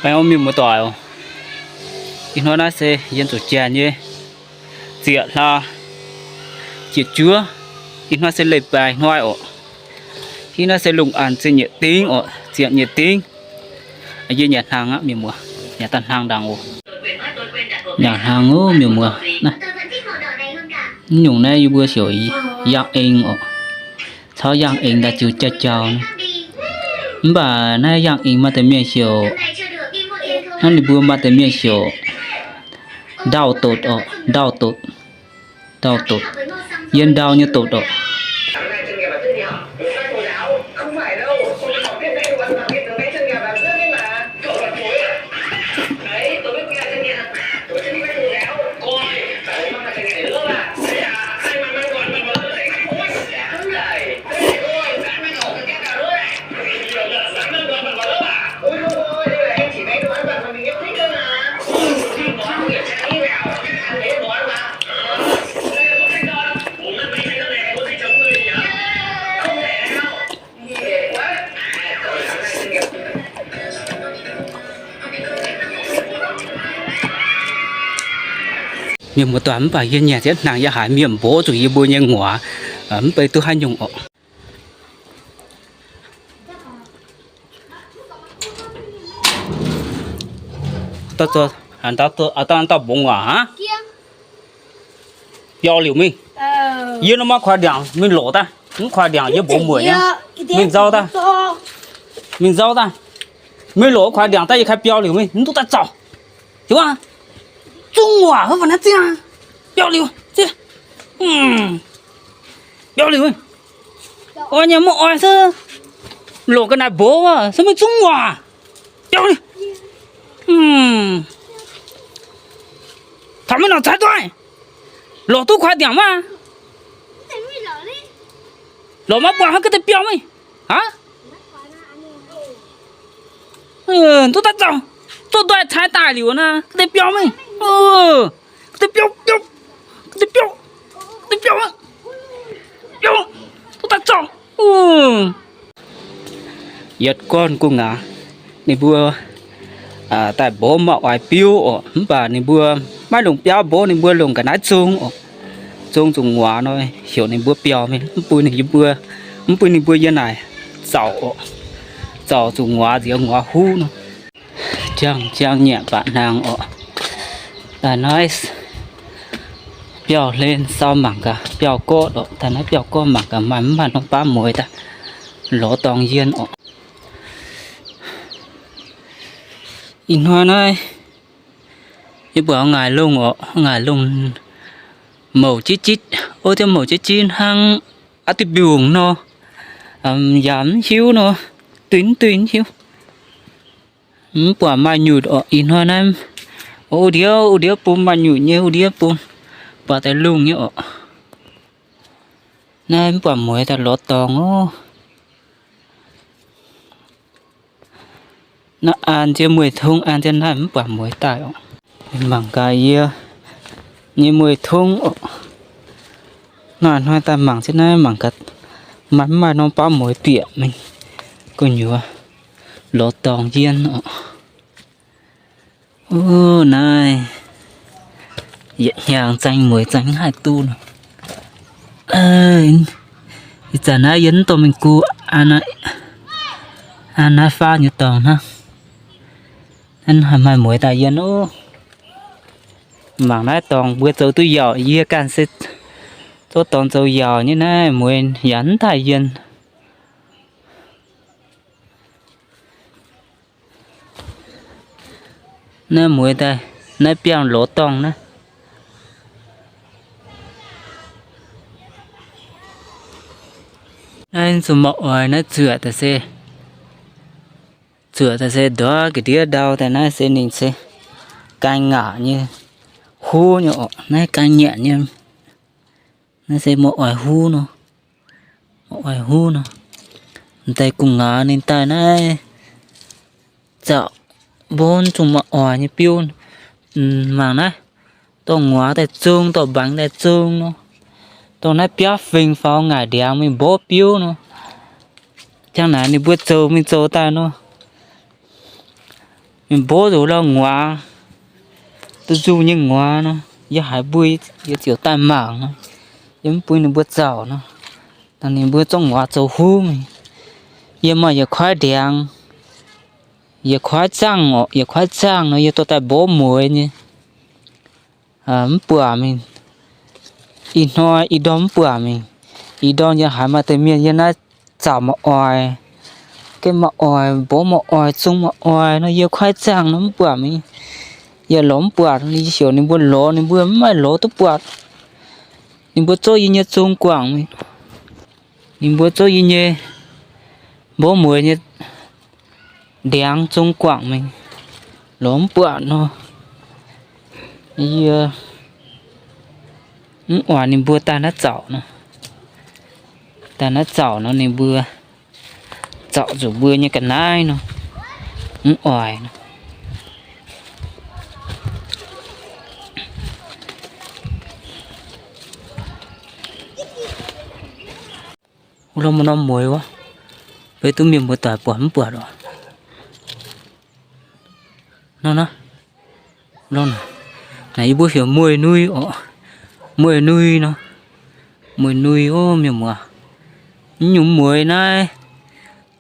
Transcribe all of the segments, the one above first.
Baengh orn mienh muoz-doic oc. Ih hnoi naaiv se yiem zuqc janx nyei ziepc hlaax ziepc juov. Ih hnoi se leiz-baaix hnoi oc. Ih naaiv se lungh aanx ziepc nyeic dingv oc, ziepc nyeic dingv. Yie nyanc hnaangx aqv mienh muoz, nyanc daaih hnaangx ndaangc oc. Nyanc hnaangx oc mienh muoz. Naaiv nyungc naaiv yie mbuo heuc yangh eng oc. Caux yangh eng daaih ziux jauv-jauv. Mv baac naaiv yangh eng maaih deix mienh heuc, hnangv ninh mbuo maaih deix mienh heuc ndau-dotc oc, ndau-dotc, ndau-dotc, yiem ndau nyei dotc oc. Mienh muoz-doic, mv baac yie nyanc ziepc hnaangx yaac haiz mienh mborqv zuqc yie mbuo nyei nguaaz, mv bei duqv haaix nyungc oc. Dauh, dauh mbungx waac aqv. Biaux liuc mingh. Yie nor maiv kuaix ndiangx mingh lorqc daaih. Mv kuaix ndiangx yie mbuox mueic nyei. Mingh nzauh daaih. Mingh nzauh daaih. Mingh lorqc kuaix ndiangx daaih yie kaaix biaux liuc mingh, mv duqv daaih zauc. Hiuv aqv. Zungv waac wuov naaiv ziangh. Biaux liuc. Biaux liuc. Oix nyei maiv oix se lorqc ga'naaiv mbox wuov se maiv zungv waac. Biaux liuc. Taux maiv nor cai duqv. Lorqc duqv kuaix ndiangx maah. Lorqc maiv buatc hnangv ga'deix biaux mingh. Aa? Duqv daaih zauc, duqv ndoih cai daaih liuc naaiv, ga'deix biaux mingh. Ga'deix biaux, biaux, ga'deix biaux, ga'deix biaux, biaux, duqv daaih zauc. Yietc gorn gu'nguaaz ninh mbuo daaih mborqv maiv oix biouv oc, mv baac ninh mbuo maiv longc biauv mborqv, ninh mbuo longc ga'naaiv zong oc. Zong zuqc nguaaz nor, heuc ninh mbuo biaux mingh, mv bun ninh mbuo, mv bun ninh mbuo yiem naaic zauc oc. Zauc zuqc nguaaz nziex nguaaz huv nor. Jangx jangx nyanc baac hnaangx oc. Daaih naaiv biauv-hlen sau mangc gaax biauv-gorqv oc. Daaih naaiv biauv-gorqv mangc gaax maaih mv maaih norm baav mueiz daaih lorz dorngx yiem oc. Ih hnoi naaiv yie buatc ngaaic lungh oc, ngaaic lungh mouc jitv jitv, ov, mouc jitv jitv hnangv aqv duqv mbiungc nor, yaac mv hiuv nor, duih duih mv hiuv. Mv buatc maaih nyutc oc. Ih hnoi naaiv wuov ndiev, wuov ndiev bung maaih nyutc nyei, wuov ndiev bung buatc daaih lungh nyei oc. Naaiv mv buatc mueiz daaih lorz dorngx oc. Naaiv an nzie mueiz tungv, an nzie naaiv mv buatc mueiz daaih oc. Mangc gaax yie nyei mueiz tungv oc. Naaiv hnoi daaih mangc jienv naaiv, mangc gaax maaih mv maaih norm baav mueiz bieqc mingh gu'nyuoz lorz dorngx yiem oc. Ov, naaiv yietc hnyangx zaeng mueiz zaeng mv haih duqv nor. Ih zanc naaiv yie mv dorh mingh guv an naaiv faanv nyei dorngx hnangv. Naaiv haih maaih mueiz daaih yiem ov. Mangc naaiv dorngx mbuo zoux duqv yaauc, yie ganh se zorqv dorngx zoux yaauc nyei naaiv, mueiz yaac mv daaih yiem. Naaiv mueiz daaih, naaiv biangh lorz dorngh naaiv. Naaiv zuqc maiv oix naaiv zuoqc daaih se, zuoqc daaih se ndortv ga'ndiev ndau daaih naaiv se ninh se gaeng ngaatc nyei huv nyei oc. Naaiv gaeng ngaatc nyei, naaiv se maiv oix huv nor, maiv oix huv nor. M'daaih gu'nguaaz ninh daaih naaiv zaux mbonv zuqc maiv oix nyei biouv. Mangc naaiv, dorh nguaaz daaih zong, dorh mbaengx daaih zong nor, dorh naaiv biaav fingx faaux ngaaic ndiangx mingh mborqv biouv nor. Jangx naaic ninh mbuo zoux mingh zoux daaih nor, Ninh mbuo zuqc lorz nguaaz, duqv nzungh nyei nguaaz nor, yie haiz mbuo, yie ziouc daaih mangc nor, yie mv bun ninh mbuo zauc nor, dangh ninh mbuo zorqv nguaaz zoux huv mingh. Yie maaih yietc kuaaiv ndiangx, yietc kuaaiv zaangh oc, yietc kuaaiv zaangh nor yie dorh daaih mbov mueiz nyei. Mv buatc mingh. Ih hnoi ih ndorm mv buatc mingh. Ih ndorm yie haiz maaih deix mienh yiem naaiv zauc ma'oix, gengh ma'oix, mbov ma'oix, zung ma'oix nor, yie kuaaiv zaangh nor mv buatc mingh. Yie lorz mv buatc, yie heuc ninh mbuo lorz, ninh mbuo mv maaih lorz duqv buatc. Ninh mbuo zorqv yie nyei zung guangc mingh. Ninh mbuo zorqv yie nyei mbov mueiz nyei ndiangx zung guangc mingh, lorz mv buatc nor. Yie mv oix ninh mbuo daaih naaiv zauc nor. Daaih naaiv zauc nor ninh mbuo zauc zuqc mbuo nyei ga'naaiv nor, mv oix nor. Wuov lorqc, maaih norm mueiz wuov, beiv duqv mienh muoz-doic buatc mv buatc oc. Nor naaiv, naaiv yie mbuo heuc mueiz nui oc. Mueiz nui nor, mueiz nui ov, mienh muoz. Mv nyungc mueiz naaiv,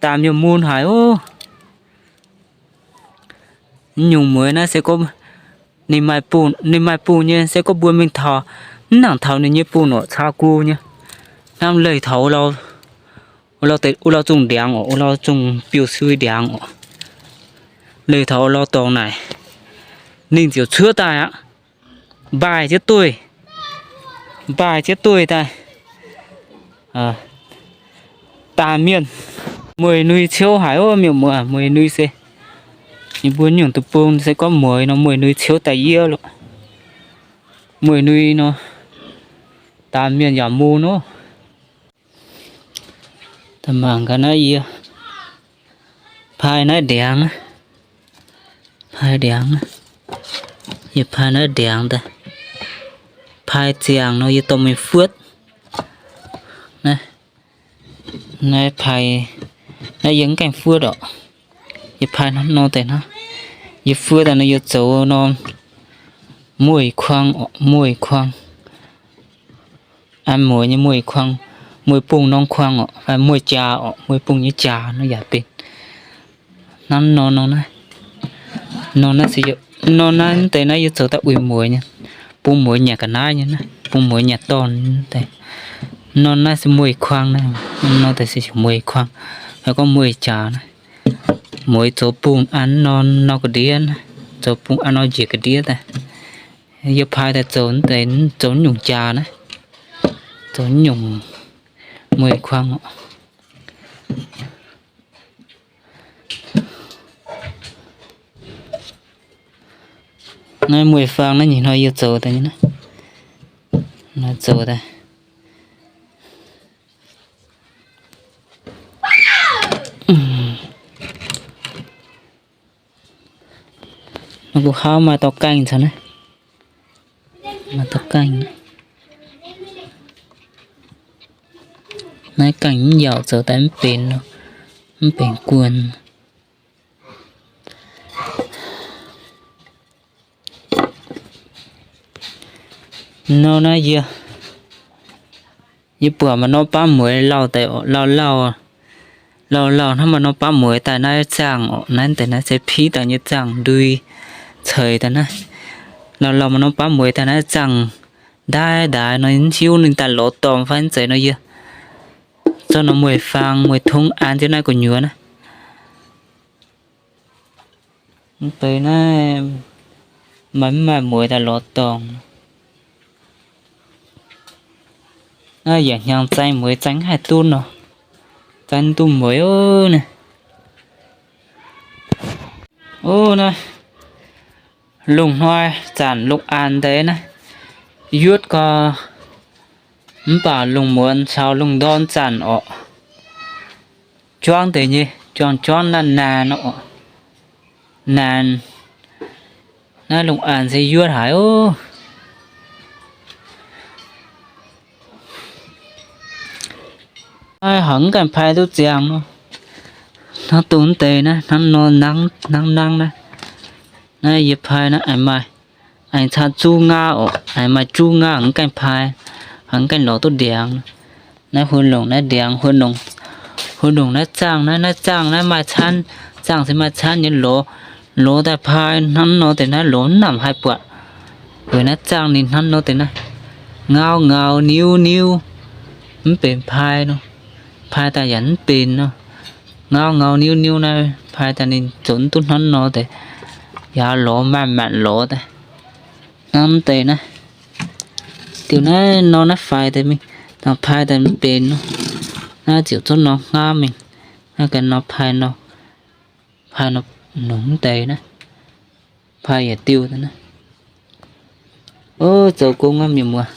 daanh mienh mun haic ov. Mv nyungc mueiz naaiv se gorngv ninh maaih bung, ninh maaih bung nyei, se gorngv mbuo mingh taux, mv nangc taux ninh nyei bung oc, caa gu nyei. Hnamv leih taux wuov lauh zungh ndiangx oc, wuov lauh zungh biouv-sui ndiangx oc. Leih taux wuov lauh dorngx naaic, ninh ziouc cuotv daaih aqv. Mbaih jienv dueiv, mbaih jienv dueiv daaih. Daanh mienh, mueiz nui ciouv haic ov, mienh muoz, mueiz nui se, yie mbuo nyungc deic-bung se gorngv mueiz nor, mueiz nui ciouv daaih yiev lorqc. Mueiz nui nor, daanh mienh yaac mun ov. Daaih mangc gaax naaiv yie paaiv naaiv ndiangx, paaiv ndiangx, yie paaiv naaiv ndiangx daaih, paaiv ziangh nor yie dorh mingh fuotv. Naaiv, naaiv paaiv, naaiv yie mv gaengh fuotv orqc. Yie paaiv hnangv nor deix hnangv. Yie fuotv daaih nor yie zoux norm mueiz kuang orqc, mueiz kuang. An mueiz nyei mueiz kuang, mueiz bung norm kuang orqc, fai mueiz jaax orqc, mueiz bung nyei jaax nor yaac benx. Hnangv nor nor naaiv, nor naaiv se, nor naaiv deix naaiv yie zoux daaih uix mueiz nyei, bung mueiz nyanc ga'naaiv nyei naaiv, bung mueiz nyanc dorn deix. Nor naaiv se mueiz kuang naaiv, nor deix se mueiz kuang, fai gorngv mueiz jaax naaiv. Mueiz zoux bung an nor, nor ga'ndiev naaiv, zoux bung an nor njiec ga'ndiev daaih. Yie paaiv daaih zoux deix, zoux nyungc jaax naaiv, zoux nyungc mueiz kuang orqc. Naaiv mueiz faang naaiv nyei hnoi yie zoux daaih nyei naaiv, zoux daaih. Nor mbuo haav maaih dorh gaengh caux naaiv, maaih dorh gaengh. Naaiv gaengh mv yaauc zoux daaih mv benx, mv benx guon. Nor naaiv yie, yie buatc maaih norm baav mueiz lauh daaih orqc, lauh lauh, lauh lauh hnangv maaih norm baav mueiz daaih naaiv zaangh orqc. Naaiv deix naaiv se piv daaih nyei zaangh ndui ceix daaih naaiv. Lauh lauh maaih norm baav mueiz daaih naaiv zaangh ndaaiv ndaaiv nor, mv hiuv ninh daaih lorz dorngx fai mv zeiz nor yie zorqv norm mueiz faang mueiz tongv an jienv naaiv gu'nyuoz naaiv. Mv deix naaiv maaih mv maaih mueiz daaih lorz dorngx. Naaiv yaac hnyangx zaeng mueiz zaeng haih duqv nor, zaeng duqv mueiz ov naaiv. Ov, naaiv lungh hnoi zanc lungh aanx deix naaiv yuotv gau, mv baac lungh muonz caux lungh ndorm zanc orqc, juangv deix nyei, juangv juangv naanc naanc orqc, naanc. Naaiv lungh aanx se yuotv haic ov. Naaiv haiz mv gaengh paaiv duqv ziangx nor. Hnangv dongh deix naaiv, hnangv nor nangv, hnangv nangv naaiv. Naaiv yie pai naaiv aengx maaih, aengx caa zuv nqaauv oc. Aengx maaih zuv nqaauv mv gaengh pai, mv gaengh lorz duqv ndiangx. Naaiv huin longc naaiv ndiangx, huin longc naaiv zaangh naaiv, naaiv zaangh naaiv maaih camv, zaangh se maaih camv nyei lorz, lorz daaih pai hnangv nor deix naaiv lorz mv namc haih buatc. Weic naaiv zaangh ninh hnangv nor deix naaiv, ngau ngau niuv niuv, mv benx pai nor, pai daaih yaac mv benx nor. Ngau ngau niuv niuv naaiv pai daaih ninh zoux mv duqv hnangv nor deix, yaac lorz manc manc lorz daaih hnangv deix naaiv. Diuh naaiv nor naaiv faix daaih mingh, dangh pai daaih mv benx nor, naaiv ziouc zorqv nor hngaav mingh. Naaiv ganh nor pai nor, pai nor, nongc mv deix naaiv, pai yietc diuh naaiv. Ov, zoux gong aqv mienh muoz.